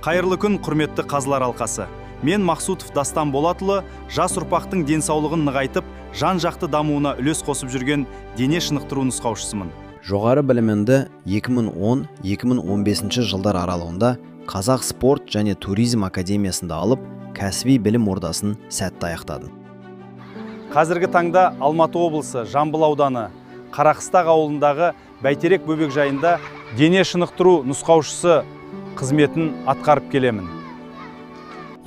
Қайырлы күн, құрметті қазылар алқасы! Мен, Мақсутов Дастан Болатұлы, жас ұрпақтың денсаулығын нығайтып, жан жақты дамуына үлес қосып жүрген дене шынықтыру нұсқаушысымын. Жоғары білімімді 2010-2015 жылдар аралығында Қазақ спорт және туризм академиясында алып, кәсіби білім ордасын сәтті аяқтадым. Қазіргі таңда Алматы облысы, Жамбыл ауданы, Қарақыстақ ауылындағы Бәйтерек бөбекжайында дене шынықтыру нұсқаушысы қызметін атқарып келемін.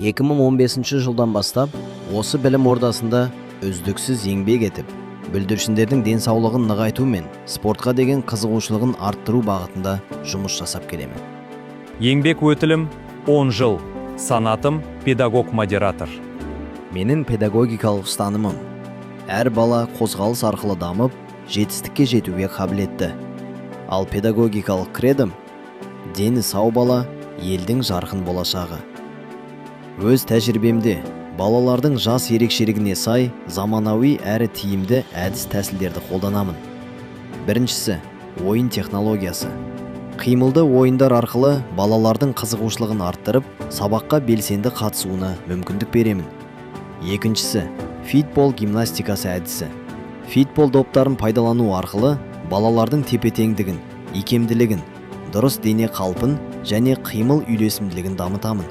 2015 жылдан бастап осы білім ордасында үздіксіз еңбек етіп, бүлдіршіндердің денсаулығын нығайту мен спортқа деген қызығушылығын арттыру бағытында жұмыс жасап келемін. Еңбек өтілім 10 жыл. Санатым педагог-модератор. Менің педагогикалық ұстанымым: әр бала қозғалыс арқылы дамып, жетістікке жетуге қабілетті. Ал педагогикалық кредом: дені сау бала – елдің жарқын болашағы. Өз тәжірибемде балалардың жас ерекшелігіне сай заманауи әрі тиімді әдіс тәсілдерді қолданамын. Біріншісі – ойын технологиясы. Қимылды ойындар арқылы балалардың қызығушылығын арттырып, сабаққа белсенді қатысуына мүмкіндік беремін. Екіншісі – фитбол гимнастикасы әдісі. Фитбол доптарын пайдалану арқылы балалардың тепе-теңдігін, икемділігін, дұрыс дене қалпын және қимыл үйлесімділігін дамытамын.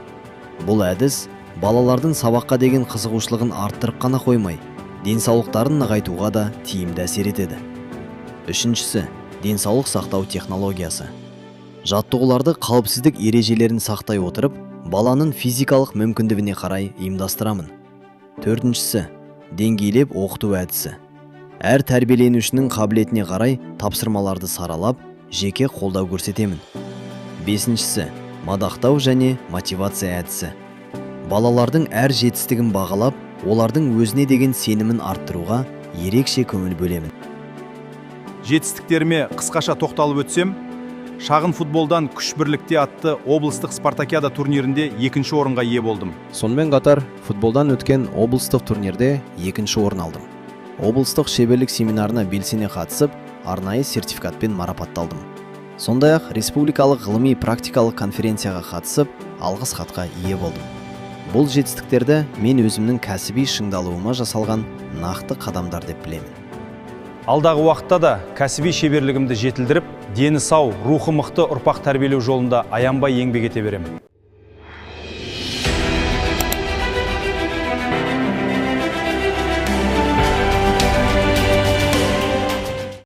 Бұл әдіс балалардың сабаққа деген қызығушылығын арттырып қана қоймай, денсаулықтарын нығайтуға да тиімді әсер етеді. Үшіншісі – денсаулық сақтау технологиясы. Жаттығуларды қауіпсіздік ережелерін сақтай отырып, баланың физикалық мүмкіндігіне қарай ұйымдастырамын. Төртіншісі – деңгейлеп оқыту әдісі. Әр тәрбиеленушінің қабілетіне қарай тапсырмаларды саралап, жеке қолдау көрсетемін. Бесіншісі – мадақтау және мотивация әдісі. Балалардың әр жетістігін бағалап, олардың өзіне деген сенімін арттыруға ерекше көңіл бөлемін. Жетістіктеріме қысқаша тоқталып өтсем, шағын футболдан «Күш бірлікте» атты облыстық спартакиада турнирінде екінші орынға ие болдым. Сонымен қатар футболдан өткен облыстық турнирде екінші орын алдым. Облыстық шеберлік семинарына белсене қатысып, арнайы сертификатпен марапатталдым. Сондай ақ республикалық ғылыми практикалық конференцияға қатысып, алғыс хатқа ие болдым. Бұл жетістіктерді мен өзімнің кәсіби шыңдалуыма жасалған нақты қадамдар деп білемін. Алдағы уақытта да кәсіби шеберлігімді жетілдіріп, дені сау, рухы мықты ұрпақ тәрбиелеу жолында аянбай еңбек ете беремін.